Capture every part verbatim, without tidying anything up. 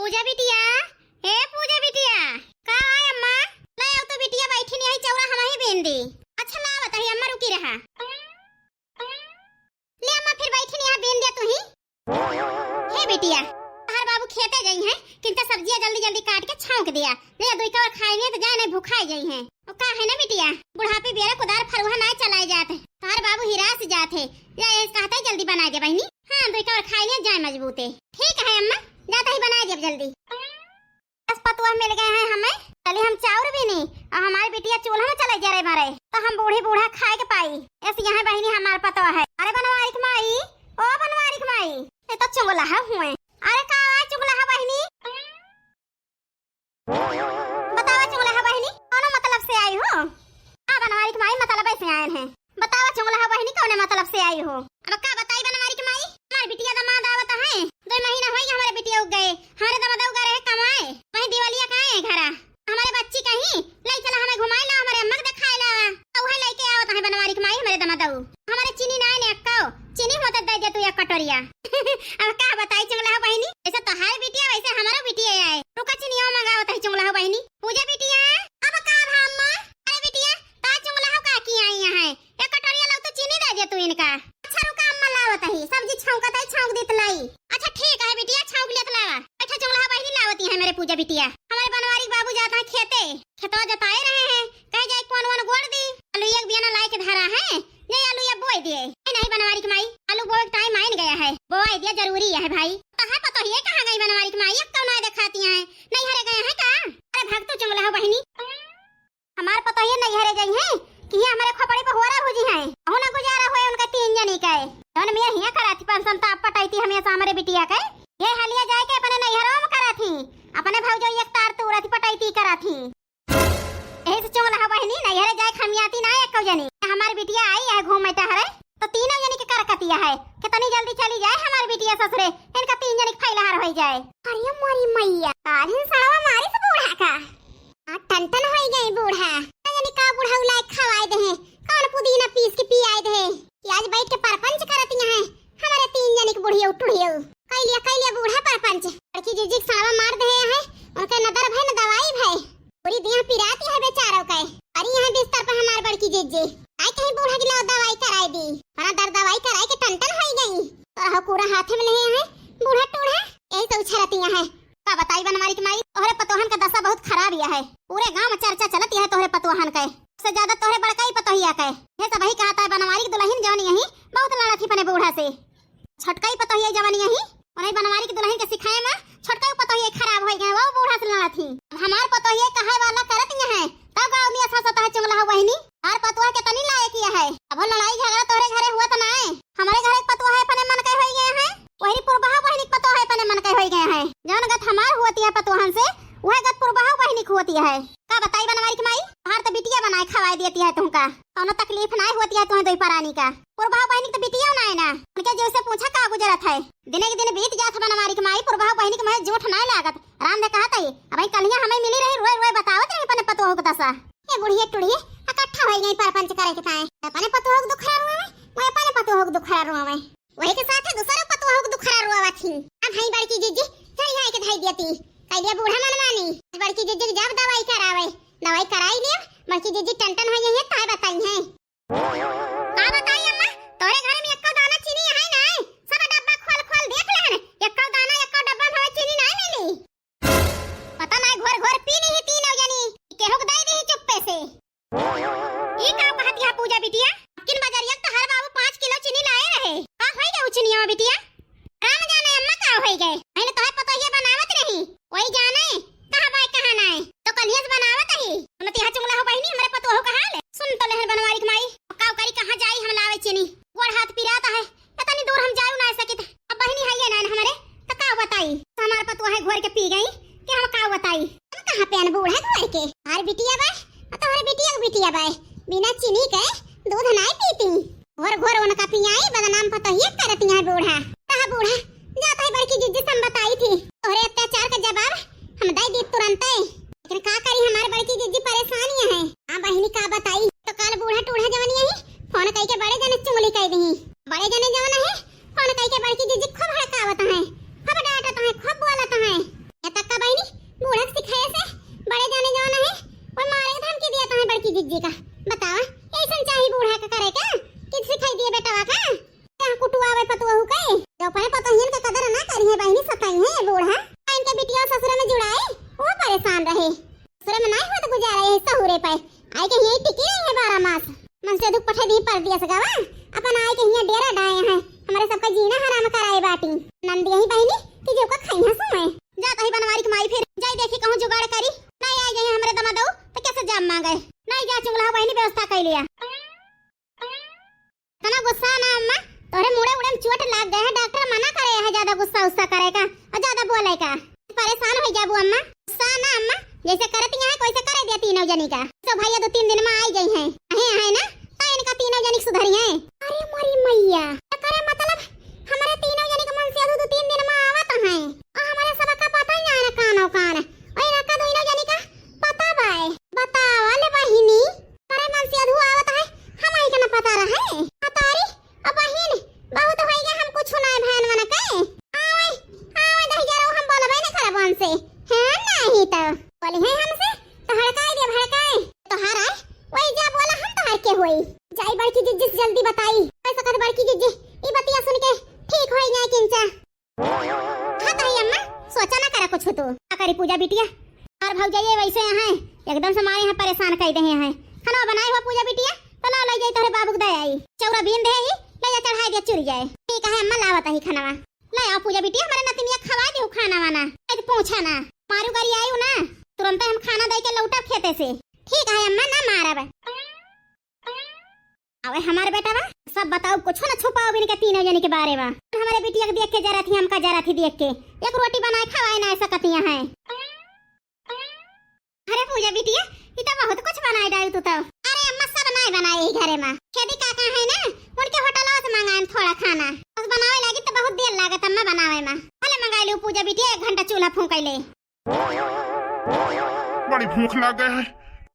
पूजा बिटिया, ए पूजा बिटिया। का है अम्मा? ले आओ तो बिटिया, बैठी नहीं आई, चौरा हम ही बेन दी। अच्छा लावत ही अम्मा, रुकी रहा। ले अम्मा, फिर बैठी नहीं, यहाँ बेन दिया तू ही। हे बिटिया, तोहार बाबू खेते गई हैं, किनका सब्जियां जल्दी जल्दी काट के छौंक दिया। ले दुई कवर खाई ले तो जाए नहीं भुखाई गई हैं। ओ का है ना बिटिया, बुढ़ापे बेरा कुदार फरुहा ना चलाए जात है। तोहार बाबू हिरास जात है। ले ये कहता ही जल्दी बनाए दे बहिनी। हाँ, दुई कवर खाई ले जाए मजबूते। ठीक है अम्मा, जाता ही बनाए दे जल्दी। बस पतोह मिल गए हैं हमें, चली हम चाउर बीनी और हमारी बिटिया चूल्हा में चले जा रहे मारे, तो हम बूढ़ी बूढ़ा खाए के पाई। ऐसे यहाँ बहिनी हमार पतोह है। अरे बनवारी की माई, ओ बनवारी की माई, ये तो चुगला है हुए। अरे का है चुगला है बहिनी? बतावा चुगला है बहिनी, कौनो मतलब से आई हो? आ बनवारी की माई मतलब से आए हैं। बतावा चुगला है बहिनी, कौने मतलब से आई हो? अब का बताई बनवारी की माई, हमार बिटिया दामाद आवत है, दो महीना होई हमारे बिटिया उग गए, हमारे दामाद उग रहे कमाए, वही दिवालिया का है घरा, हमारे बच्ची कहीं ले चला हमें घुमाए ला, हमारे अम्मा के दिखाए ला, तो वही लेके आवत है बनवारी की माई हमारे दामाद। हमारे चीनी ना ने अक्को, चीनी होते दे दे तू एक कटोरिया। अब का बताई चुगला है बहिनी, जैसे तोहार बिटिया वैसे हमारो बिटिया आए। रुका चीनिया मंगावत है चुगला है बहिनी। पूजा बिटिया, अब का भा अम्मा? अरे बिटिया, का चुगला हो का की आई यहाँ? एक कटोरिया लाओ तो चीनी दे दे तू इनका। अच्छा रुका अम्मा लावत ही, सब्जी छौंकत ही, छौंक देत लाई। अच्छा ठीक है बिटिया, छौंक लेत लावा। अच्छा चुगला हो बहिनी लावत ही है मेरे पूजा बिटिया। हमारे बनवारी बाबू जाता है खेते, खेतवा जताए रहे हैं, कहे जाए कौन वन गोड़ दी, आलू एक बियाना लाए के धरा है, ये आलू ये बोए दिए। ए नहीं बनवारी की माई, आलू बोए के टाइम आइन गया है, बोए दिया जरूरी है भाई। कहाँ पता ही कहाँ गई बनवारी की माई, अब तो ना दिखाती है, नहीं हरे गए हैं का? अरे भाग तू चुगला हो बहिनी। हमार पतोहिए नैहरे गई हैं कि ये हमारे खोपड़ी पे होरा भुजी हैं। अहू ना गुजारा हुए उनका तीन जनी के। जौन मियाँ हियाँ कराती पेंशन तो आप पटाई थी हमेशा हमारे बिटिया के। ये हलिया जाए के अपने नैहरों में करा थी। अपने भौजो एक तार तूरा थी पटाई थी करा थी। यही से चुगला हो बहिनी नैहरे जाए खमियाती ना एको जनी। हमार बिटिया आई है घूमे टहरे तो तीनों जनी के करकतिया है। कितनी जल्दी चली जाए हमार बिटिया ससुरे। इनका तीन जनी के फैलहार हो जाए। अरे मोरी मैया, काल्हिन सड़वा मारी से बूढ़ा का। आ, टन टन होई गई बूढ़ा। ना जाने का बुढ़ऊ लायक खवाए दे हैं, कौन पुदीना पीस के पियाए दे हैं कि आज बैठ के परपंच करत यहाँ है। हमारे तीन जने के बुढ़ियो टुढ़ियो। कई लिया, कई लिया बूढ़ा परपंच। बड़की जिज्जी के सड़वा मार दे हैं, उनके न दर भय न दवाई भय। पूरी देह पिराती है बेचारों के। अरे यहाँ बिस्तर पर हमार बड़की जिज्जी। आई कहीं बूढ़ा की लाओ दवाई कराए दी। बड़ा दर दवाई कराए के टन टन होई गई। तोरा हो पूरा हाथे में ले हैं, बूढ़ा टूढ़ा। यही तो उछरती यहाँ है। का बताई बनवारी की माई, तोहरे पतोहन का दशा बहुत खराब यह है। पूरे गांव में चर्चा चलत यह तोहरे पतोहन के। सबसे ज्यादा तोहरे बड़का ही पतोहिया के। ये सब ही कहता है बनवारी की दुल्हन जवन यही बहुत लड़ा थी अपने बूढ़ा से। छोटका ही पतोहिया जवन यही, उन्हें बनवारी की दुल्हन के सिखाए में छोटका ही पतोहिया खराब हो गए, वो बूढ़ा से लड़ा थी। अब हमार पतोहिया कहे वाला करत यह है, तब गाँव में ऐसा सता है चुगला हो बहिनी। हमार पतोह के तनी लायक यह है, अब वो लड़ाई झगड़ा तोहरे घरे हुआ तो ना है। हमारे घरे एक पतोह है अपने मन के होई गए हैं, वही पुरबहा बहिनी के पतोह है अपने मन के होई गए हैं। जौन गत हमार हुअती है पतोहन से, वह गत पुरबहा बहिनी के हुअती है। का बताई बनवारी की माई, हमार तो बिटिया बनाए खवाए देती है तुमका, कौनो तकलीफ ना होती है तुम्हें दो परानी का। पुरबहा बहिनी के तो बिटिया ना है ना, उनके जो से पूछा का गुजरत है। दिने के दिन बीत जात है बनवारी की माई, पुरबहा बहिनी के मैं जूठ ना लागत। राम ने कहा तई, अब कलिया हमें मिली रही, रोए रोए बतावत रही अपने पतोह के दशा। ये बुढ़िया टुढ़िया इकट्ठा हो गई परपंच करे के ताए। अपने पतोह के दुखड़ा रुआ में, मैं अपने पतोह के दुखड़ा रुआ में। वही के साथ है दूसरा पतोह के दुखड़ा रुआ थी। अब हई बड़की जिज्जी, चल यहाँ के धाई दिया ती। कह दिया बूढ़ा मन मानी। बड़की जिज्जी के जब दवाई करावे, दवाई कराई लिया, बड़की जिज्जी टन टन हो गई है, ताए बताई है। का बताई अम्मा, तोरे घर में एको दाना चीनी है ना, सब डब्बा खोल खोल देख लेहन, एको दाना, एको डब्बा में हमें चीनी ना मिली। पता ना घोर घोर पी नहीं तीनों जनी, केहू के दे दी चुप्पे से। ई का कहत यह पूजा बिटिया? किन बजरिया के तोहर बाबू पाँच किलो चीनी लाए रहे। का होई गए उ चीनिया बिटिया? राम जाने अम्मा का होई गए। अहिन तोहर पतोहिया बनावत रही। वही जाने कहाँ बाय कहाँ नाय। तो कलियस बनावत ही। उन्हें तिहा चुगला हो बहिनी हमरे पतोह का हाल। सुन तो लेहन बनवारी के माई। का करी कहाँ जाई हम लावे चीनी। गोड़ हाथ पिरात है। इतनी दूर हम जाऊ ना सकित। अब बहिनी है ये ना हमारे। तो का बताई? तो हमार पतोह है घोर के पी गई। कि हम का बताई? हम कहाँ पे अन बूढ़ा घोर के? हमार बिटिया बा। और तोहरे बिटिया के बिटिया बा। बिना चीनी के दूध नाय पीती। घोर घोर उनका पियाई, बदनाम पतोहिए करती है बूढ़ा। कहा बूढ़ा, जाता है बड़की जिज्जी से हम बताई थी। तोहरे अत्याचार का जवाब हम दे दी तुरंते। लेकिन का करी, हमारे बड़की जिज्जी परेशान ही है। हाँ बहिनी का बताई, तो कल बूढ़ा टूढ़ा जवन यही फोन कई के बड़े जने चुगली कई दी। बड़े जने जवन है फोन कई के बड़की जिज्जी खूब हड़कावत है, खूब डांटत है, खूब बोलत है। ये तो ससुरे में नाहीं होत गुजारा यही सहुरे पे। आइके हियाँ टिकी रही है बारह मास। मनसेधु पठे दी परदेस गवा, अपन आइके हियाँ डेरा डाए हैं। हमरे सबका जीना हराम कराए बाटी। नंद यही बहिनी कि जो का खाई हंसू मैं। जात ही बनवारी के माई फिर, जाई देखी कहूँ जुगाड़ करी। नाहीं आइ गई हमरे दमादऊ, तो कैसे जाम मांगे? नाहीं जा चुगला बहिनी व्यवस्था कइ लिया। तना गुस्सा ना अम्मा, तोहरे मुड़े उड़े में चोट लाग गए है, डॉक्टर मना करे है ज्यादा गुस्सा उस्सा करे का और ज्यादा बोले का। परेशान होइ जाबू अम्मा, गुस्सा ना अम्मा, जैसे करत यहाँ है वैसे करे दिया तीनों जनी का। तो भैया दो तीन दिन में आइ गई हैं, अहे है ना, तो इनका तीनों जनी सुधरी हैं। अरे मोरी मैया, एकरे मतलब हमरे तीनों जनी के मनसेधु दो तीन दिन में आवत हैं, और हमरे सबका पता ही ना है ना कानो कान, और इनका दोनों जनी का पता बाय। बतावा ले बहिनी, अरे मनसेधु आवत है, हमही के न पता रहे। अतारी, अब बहिन, बहुत होइ गया, हम कुछ नाय भैन मन के। आवे, आवे दहिजरो, हम बोलबे न करब उनसे। हाँ, नहीं तो। बोली है हमसे, तो हड़काई दे, भड़काई। तोहार आए, वही जा बोला, हम तोहार के होई। जाई बड़की जिज्जी से जल्दी बताई। ऐसा कर बड़की जिज्जी, ई बतिया सुन के ठीक होई जाए किंचा। हाँ ताई अम्मा, सोचा ना करा कुछ तू। का करी पूजा बिटिया? और भौजाई वैसे हैं, एकदम से हमारे यहाँ परेशान कर दे हैं। खाना बनाए हुआ पूजा बिटिया, तो ला ले जाई तोहरे बाबू के दे आई। चौरा बीन दे ही, ले जा चढ़ाई दे चुरी जाए। ठीक है अम्मा, लावत ही खाना। ले आओ पूजा बिटिया, हमारे नतिनिया खवा दे खाना वाना। आज पूछा ना, मारू करी आई ना, तुरंत हम खाना दे के लौटब खेते से। ठीक है अम्मा, ना मारब। अबे हमार बेटा बा, सब बताओ, कुछ ना छुपाओ इनके तीनों जनी के बारे में। हमारे बिटिया के देख के जरा थी, हमका जरा थी देख के। एक रोटी बनाए खवाए ना सकतिया हैं। अरे पूजा बिटिया, ई तो बहुत कुछ बनाए डालू तू तो। अरे अम्मा, सब नाय बनाए यही घरे में। खेदी काका है ना, उनके होटलवा से मंगाए थोड़ा खाना। बस बनावे लागी तो बहुत देर लागत अम्मा बनावे में। भले मंगाए लू पूजा बिटिया, एक घंटा चूल्हा फूंकैले। बड़ी भूख लाग गए है।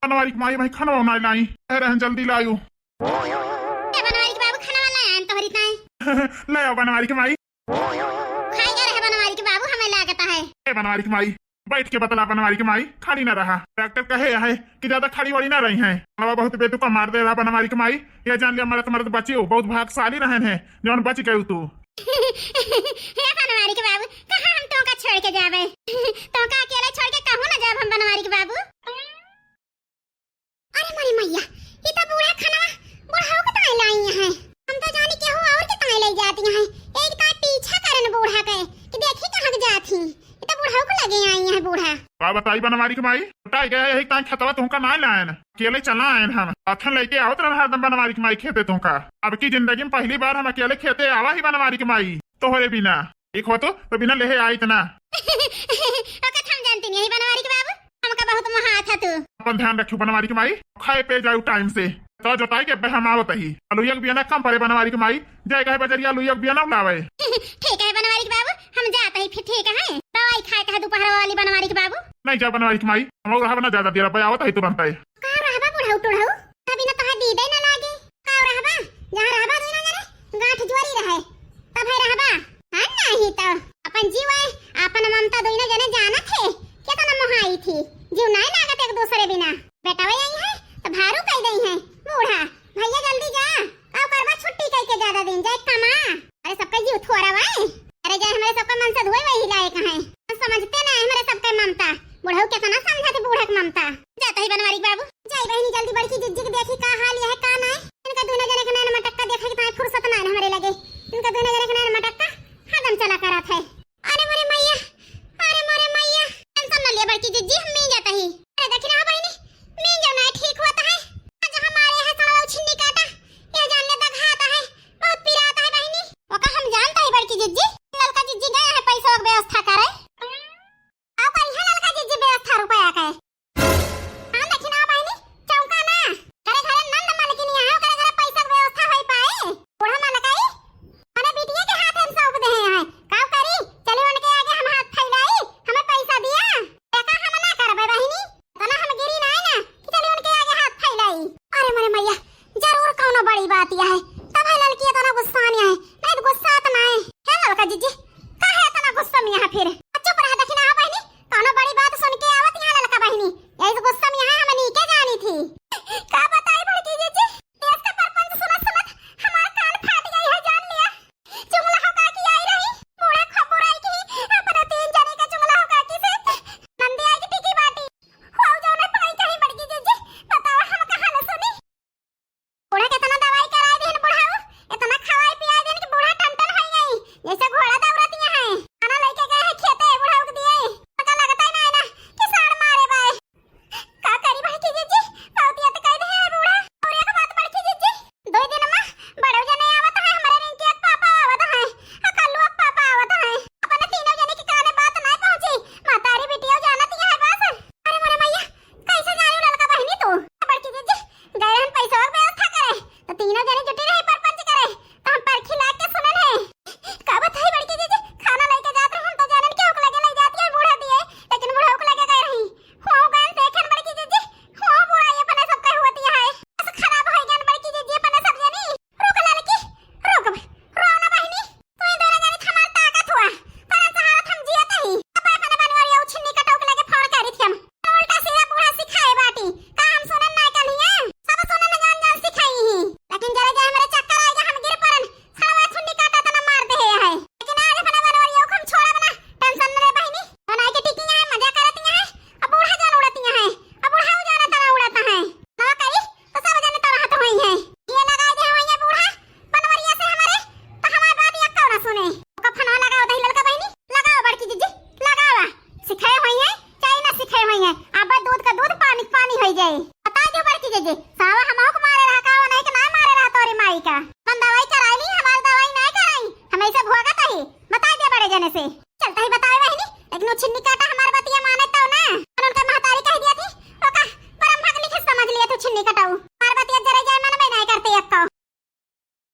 बनवारी के माई, भाई खाना बनाए लाई। कह रहे हैं जल्दी लायू। ए बनवारी के बाबू, खाना वाला आयन तोहरी ताई। ले आओ बनवारी के माई। खाई जा रहे बनवारी के बाबू, हमें लागत है। ए बनवारी के माई, बैठ के बतला बनवारी के माई, खड़ी ना रहा। डॉक्टर कहे है कि ज्यादा खड़ी वड़ी ना रही है। मनवा बहुत बेतुका मार दे रहा बनवारी के माई। ये जान लिया मरत मरत बचियो, बहुत भागशाली रहन है जौन बच गयू तू। हे बनवारी के बाबू, कहाँ हम तोहका छोड़ के जाबे? तोहका अकेले छोड़ के कहूँ ना जाब हम बनवारी के बाबू। अरे मोरी मैया, ई तो बूढ़ा खनवा बुढ़ऊ के ताई लाई है। हम तो जानी केहू और के ताई ले जाती हैं। एक ताई पीछा करन बूढ़ा के कि देखी कहाँ के जात ही। ई तो बुढ़ऊ के लगे आई है बूढ़ा। का बताई बनवारी के माई, उठाई गए यही ताई खेतवा तुमका ना लायन, अकेले चला आयन हम। अथन लेके आवत रहन हरदम बनवारी के माई खेते तुमका। अब की जिंदगी में पहली बार हम अकेले खेते आवा ही बनवारी के माई, तोहरे बिना। ठीक हो तो, तो बिना लेहे आई इतना। ओका तो हम जानते नहीं है बनवारी के बाबू, हमका बहुत मोहा था तू। अपन ध्यान रखियो बनवारी के माई, खाए पे जाऊ टाइम से। तो जोताई के बहम आवत ही। अलुइया के बियाना कम पड़े बनवारी के माई, जाए कहे बजरिया अलुइया के बियाना लावे। ठीक है बनवारी के बाबू, हम जात ही फिर, ठीक है। दवाई खाए कहे दोपहर वाली बनवारी के बाबू। नहीं जा बनवारी के माई, हम और रहब ना ज्यादा देर, अब आवत ही तुरंत है। कहाँ रहबा बुढ़ऊ टुढ़ऊ? अभी ना तोहार दीदे ना लागे। का रहबा? जहाँ रहबा दुइना जने गांठ जोरी रहे, तब है रहबा। हाँ, नहीं तो अपन जीव है, अपन ममता दुइना जने जानत है, केतना मोहाई थी। जीव नहीं लागत एक दूसरे बिना। बेटवा यही है, तो भारू कह दई है। बूढ़ा, भैया जल्दी जा, का करबा छुट्टी कह के ज्यादा दिन, जाए कमा। अरे सबका जीव थोड़ा बाए। अरे जाए हमरे सबका मनसेधु वही लायक है। समझते ना हमरे सबके ममता। बुढ़ऊ केतना समझत बूढ़ा के ममता। जात ही बनवारी के बाबू। जाई बहिनी जल्दी बड़की जिज्जी के देखी का है,